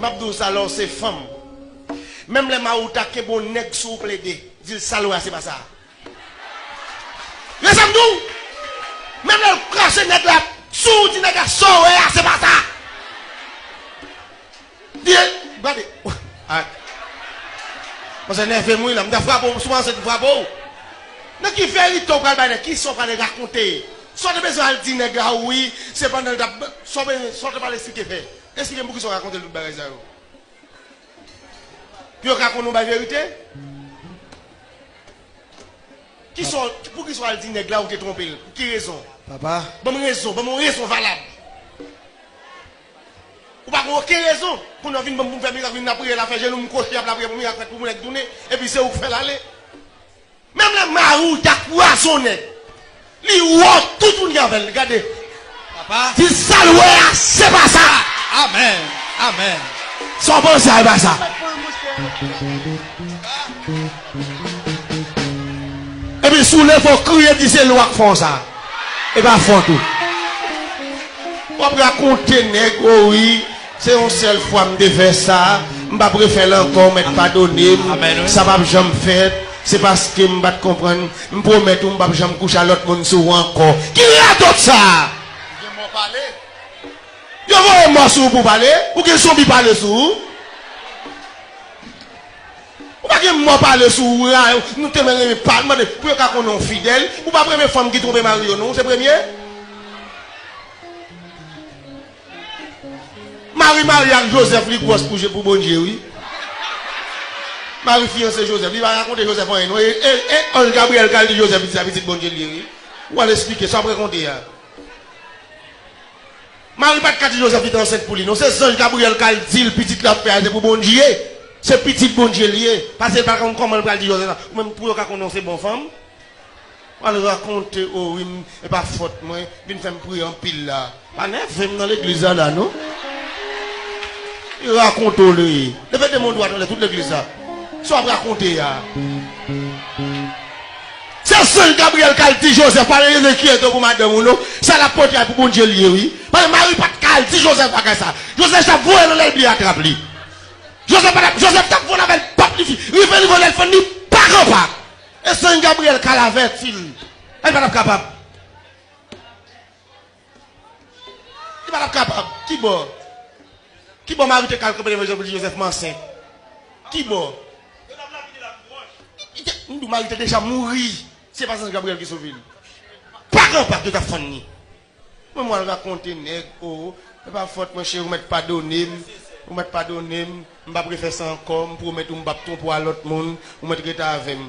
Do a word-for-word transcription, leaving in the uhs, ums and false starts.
M ap di w sa, lè w se fanm. Menm lè mari w ta kenbe yon nèg sou ou plede, di l sa l wè a se pa sa. Men sa m di w, menm lè l krache nèg la sou ou, di nèg la sa w wè a se pa sa. Di, gade. Ay. Mwen se nève m wi la, m ta frape w, sou mwen se frape w. Nan ki verite w pral bay nèg, kisa w pral rakonte? Sa w te bezwen al di nèg la wi, se pandan l t ap, sa w bezwen, sa w te pral esplike fè. Esplike m poukisa w rakonte l tout bagay sa yo. Pou yo ka konn ou bay verite? Kisa w, poukisa w al di nèg la ou te twonpe l? Pou ki rezon? Papa. Ban m rezon, ban m yon rezon valab. Ou pa gen okenn rezon. Kounye a w vin ban m pou m fè mirak, vin lapriyè la, fè jenou m kwoche, ap lapriyè pou mirak fèt, pou nèg tounen, epi se ou k fè l ale. Menm lè mari w ta kwaze yon nèg, li wè w toutouni avè l, gade. Papa. Di sa l wè a, se pa sa. Amèn. Amèn. Sa w panse a, e pa sa. Epi si w leve w kriye, di se lwa k fè w sa. E pa fòt ou. W ap rakonte nèg, o wi, se yon sèl fwa m te fè sa, m p ap refè l ankò, w mèt padone m, amèn, wi, sa p ap janm fèt, se paske m pa t konprann, m pwomèt ou m p ap janm kouche a lòt moun sou ou ankò. Ki radòt sa a? Gen mò pale. Yo voye mò sou ou pou w pale, ou gen zonbi pale sou ou. Ou pa gen mò pale sou ou, rayi, nou te renmen pa, mande, pou yo ka konnen w fidèl, ou pa premye fanm ki twonpe mari yo, non, ou se premye. Mari marye ak Joseph, li gwòs pou, pou Bondye, wi. Mari fiyanse Joseph, li pa rakonte Joseph anyen, non. E, e, e anj Gabriyèl k al di Joseph, li di sa pitit Bondye l ye, wi. Ou al esplike, sa w ap rakonte a? Mari pa t ka di Joseph li te ansent pou li, non. Se zanj Gabriyèl k al di l pitit l ap fè a, se pou Bondye. Se pitit Bondye l ye. Paske l pa t konn kòman l pral di Joseph sa. Ou menm, pou yo ka konnen w se bon fanm. Al rakonte, o wi, m, e pa fòt mwen, vin fè m priye anpil la. Pa nève m nan legliz la, la, non. Li rakonte w li. Leve de men w dwat anlè tout legliz la. Sa w ap rakonte a? Se zanj Gabriyèl k al di Joseph, pa enkyete w pou madanm ou, non. Sa l ap pote a pou Bondye l ye, wi. Paske Mari pa t ka al di Joseph bagay sa. Joseph t ap voye l anlè, l bliye atrap li. Joseph pa t ap, Joseph t ap vole avè l, p ap li fi. Rive, li vole, l fann li, pa kanpa. E zanj Gabriyèl k al avèti l. Li pa t ap kapab. Li pa t ap kapab. Kibò? Kibò Mari te ka al kanpe devan Joseph pou di Joseph m ansent? Kibò? M di w Mari te deja mouri. Se pa zanj Gabriyèl ki sove l. Pa kanpa, yo t ap fann li. Mwen, mwen al rakonte nèg, o, e pa fòt mwen, cheri, ou mèt padone m, ou mèt padone m, m p ap refè sa ankò, m pwomèt ou m p ap twonpe w a lòt moun, ou mèt rete avè m.